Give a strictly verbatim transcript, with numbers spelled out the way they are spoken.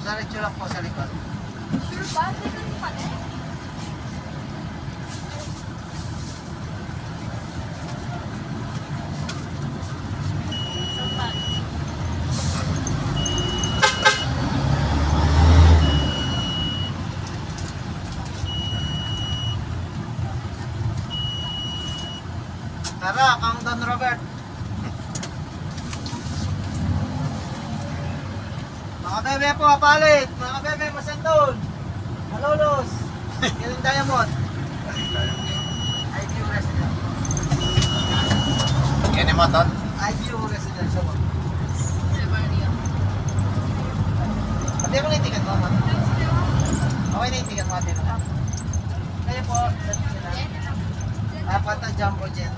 Diretso lang po sa likod. Sure ba? Dito yung pader? Tara, kang Don Robert. Mga bebe po, apalit. Mga bebe, masandol. Malolos. Yan ang diamond. I Q resident. Yan yung motor? I Q resident siya po. Pati ako naiintindihan mo, ma'am. Okay, naiintindihan mo, ate, no? Kayo po, sila. Apat na jumbo jet.